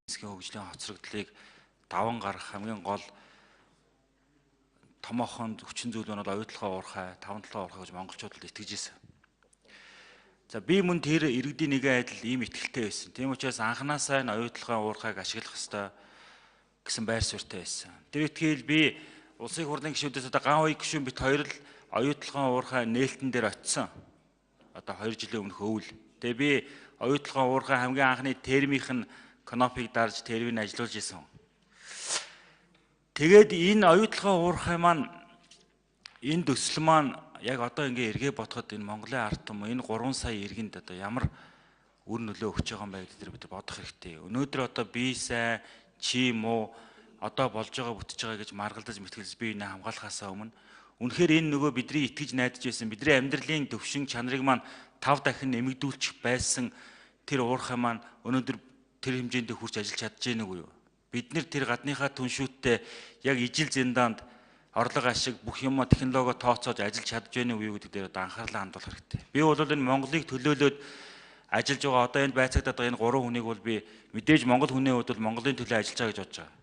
Засгийн хөгжлийн хоцрогдлыг даван гаргах хамгийн гол томоохон хүчин зүйл нь бол оюутлогоо уурхай, таван толгой уурхай гэж монголчууд л итгэж ирсэн. За би мөн тэр иргэдийн нэгэн адил ийм итгэлтэй байсан. Тийм учраас анханасаа энэ оюутлогын уурхайг ашиглах ёстой гэсэн байр суурьтай байсан. Тэр итгэл би улсын хурлын гишүүдээс одоо ган уяг гишүүн бит хоёр л оюутлогын уурхай нээлтэн дээр очисон. Одоо 2 жилийн өмнөх өвөл. Тэгээ би оюутлогын уурхай хамгийн анхны термийнх нь кнопыг дарж термийг ажилуулж исэн. Тэгээд энэ оюутлогын уурхай маань энэ төсөл маань яг одоо ингээ эргээ бодоход энэ Монголын ард түмэн энэ 3 сая иргэнд одоо ямар үр нөлөө өгч байгаа юм бэ гэдэг бид бодох хэрэгтэй. Өнөөдөр одоо би сайн, чи муу одоо болж байгаа бүтэж байгаа гэж маргалдаж мэтгэлж би энэ хамгаалахаасаа өмнө үнэхээр энэ нөгөө бидний итгэж найдаж байсан бидний амьдралын төвшин чанарыг маань 5 дахин нэмэгдүүлчих байсан тэр уурхай маань өнөөдөр тэр хэмжээнд хүрч ажиллаж чадж гэнэ үгүй юу? Бид нэр тэр гадныхаа түншүүттэй яг ижил зиндаанд орлого ашиг бүх юмаа технологио тооцоож ажиллаж чадж байна уу гэдэг дээр одоо анхаарлаа хандуулах хэрэгтэй. Би бол энэ Монголыг төлөөлөөд ажиллаж байгаа одоо энд байцаагдаад байгаа энэ 3 хүнийг бол би мэдээж Монгол хүний хувьд бол Монголын төлөө ажиллаж байгаа гэж бодож байгаа.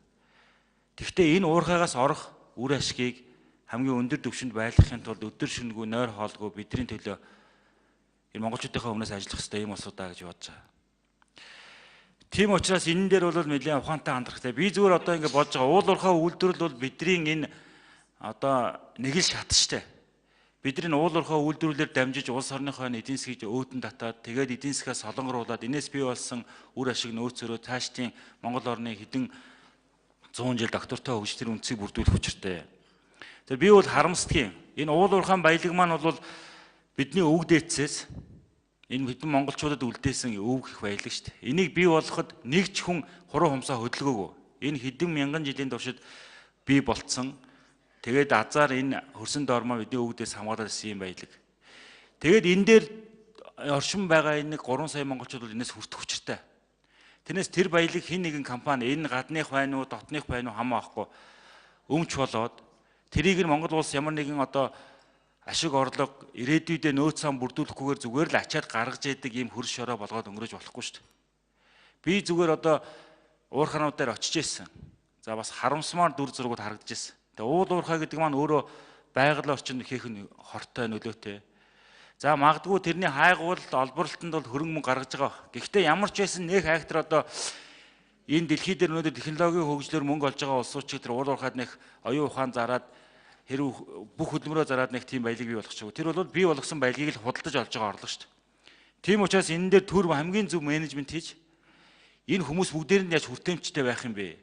Тэгэхдээ энэ уурхайгаас орох үр ашгийг хамгийн өндөр түвшинд байлгахын тулд өдөр шөнөгүй нойр хоолгүй бидний төлөө энэ монголчуудынхаа өмнөөс ажиллах хэрэгтэй юм улсуудаа гэж бодож байгаа. Тийм учраас энэ дээр бол нэлээд ухаантай хандрах хэрэгтэй. Би зүгээр одоо ингэ бодож байгаа уул уурхай үйлдвэрлэл бол бидний энэ одоо нэг л шат штэ. Бидний уул уурхай үйлдвэрлэлээр дамжиж улс орныхоо эдийн засгийг өөдөн татаад тэгээд эдийн засгаа солонгоруулад энэс бий болсон үр ашиг нөөцөрөө цаашдын Монгол орны хэдэн 100 жил доктортой хөгжил тэр үндсийг бүрдүүлэх учиртай. Тэгэхээр би бол харамсдгийн. Энэ уул уурхайн баялаг маань бол бидний өвөг дээдсээс энэ хэдэн монголчуудад үлдээсэн өвөг их баялаг штэ. Энийг бий болгоход нэг ч хүн хуруу хумсаа хөдөлгөөгүй. Энэ хэдэн мянган жилийн туршид бий болцсон. Тэгээд азар энэ хөрсөн доор маань бидний өвгдээс хамгаалаад ирсэн юм баялаг. Тэгээд энэ дээр оршин байгаа энэ 3 сая монголчууд бол энэс хүртэх учиртай. Тэрнээс тэр баялаг хэн нэгэн компани энэ гадных байна уу, дотных байна уу хамаахгүй өмч болоод тэрийг нь Монгол улс ямар нэгэн одоо ашиг орлого ирээдүйдээ нөөц сан бүрдүүлэхгүйгээр зүгээр л ачаад гаргаж яадаг ийм хөрс шороо болгоод өнгөрөөж болохгүй шүү дээ. Би зүгээр одоо уурхаанууд дээр очиж ирсэн. За бас харамсмаар дүр зургууд харагдаж ирсэн. Тэгээ уул уурхай гэдэг маань өөрөө байгаль орчин хийх нь хортой нөлөөтэй. За магадгүй тэрний хайгуул олборлолтонд бол хөрөнгө мөнгө гаргаж байгаа. Гэхдээ ямар ч байсан нэх айхтар одоо энэ дэлхий дээр өнөөдөр технологийн хөгжлөөр мөнгө олж байгаа улсууд ч тэр уул уурхайд нэх оюун ухаан зараад хэрв бүх хөдөлмөрөө зараад нэг тийм баялаг бий болгочихгүй. Тэр бол бий болгосон баялагийг л худалдаж олж байгаа орлого шүү дээ. Тийм учраас энэ дээр төр хамгийн зөв менежмент хийж энэ хүмүүс бүгдээр нь яаж хүртээмжтэй байх юм бэ?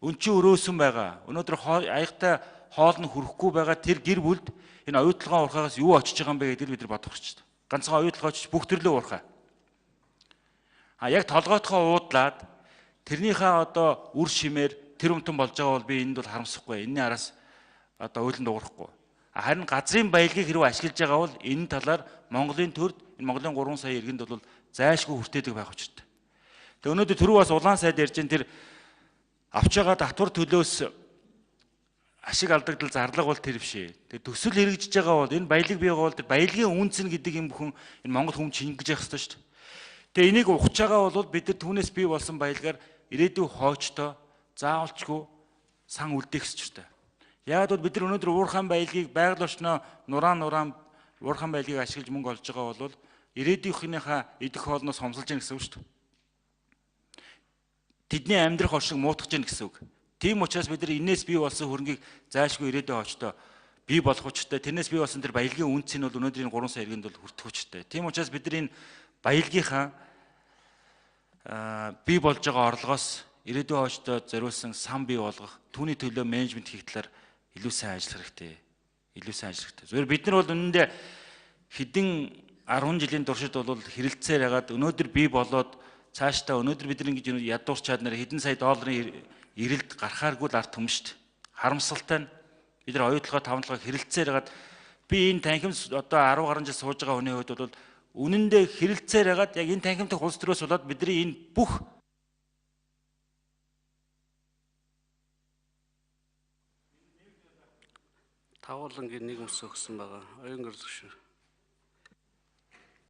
Өн чинь өрөөсөн байгаа. Өнөөдөр аягтай хоол нь хүрэхгүй байгаа тэр гэр бүлд энэ оюутлогын уурхаагаас юу очиж байгаа юм бэ гэдгийг бид нар бодох хэрэгтэй. Ганцхан оюутлогоо очиж бүх төрлөө уурхай. А яг толгойтхоо уудлаад тэрнийхээ одоо үр шимээр тэр өмтөн болж байгаа бол би энд бол харамсахгүй. Энэний араас одоо уйлан дуурахгүй. Харин газрын баялагийг хэрвээ ашиглаж байгаа бол энэ талаар Монголын төрд энэ Монголын 3 сая иргэнд бол зайлшгүй хүртээдэг байх учиртай. Тэгээ өнөөдөр түрүү бас улаан сайд ярьж энэ тэр авч байгаа татвар төлөөс ашиг алдагдал зарлага бол тэр биш ээ. Тэгээ төсөл хэрэгжиж байгаа бол энэ баялаг бий байгаа бол тэр баялагын үнц нь гэдэг юм бүхэн энэ Монгол хүн шингэж явах ёстой шүү дээ. Тэгээ энийг ухаж байгаа бол бид нар түүнээс бий болсон баялагаар ирээдүйн хоочтой заавалчгүй сан үлдээх ёстой. Яг бол бид нар өнөөдөр уурхайн баялагийг байгаль орчноо нураан уурхайн баялагийг ашиглаж мөнгө олж байгаа бол ирээдүйнхийнхаа идэх хоолноос хомсолж яах гэсэн үг шүү дээ. Тэдний амьдрах оршин муутгаж яах гэсэн үг. Тийм учраас бид нар энээс бий болсон хөрөнгийг зайлшгүй ирээдүйн хоочтой бий болох учиртай. Тэрнээс бий болсон тэр баялагын үнц нь бол өнөөдрийн 3 сая иргэнд бол хүртэх учиртай. Тийм учраас бид нар энэ баялагийнхаа бий болж байгаа орлогоос ирээдүйн хоочтой зориулсан сан бий болгох, түүний төлөө менежмент хийх талаар илүү сайн ажиллах хэрэгтэй. Илүү сайн ажиллах хэрэгтэй. Зүгээр бид нар бол үнэндээ хэдэн 10 жилийн туршид бол хэрэлцээр хагаад өнөөдөр бий болоод цаашдаа өнөөдөр бид нар ингэж ядуурчаад нэр хэдэн сая долларын эрэлд гарахааргүй л ард түмэн шүү дээ. Харамсалтай нь бид нар оюутлогоо тавантлогоо хэрэлцээр хагаад би энэ танхим одоо 10 гаруй жил сууж байгаа хүний хувьд бол үнэндээ хэрэлцээр хагаад яг энэ танхимтай улс төрөөс болоод бидний энэ бүх Тавуулангийн нэг мөс өгсөн байгаа. Оюун гэрэл гишүүн.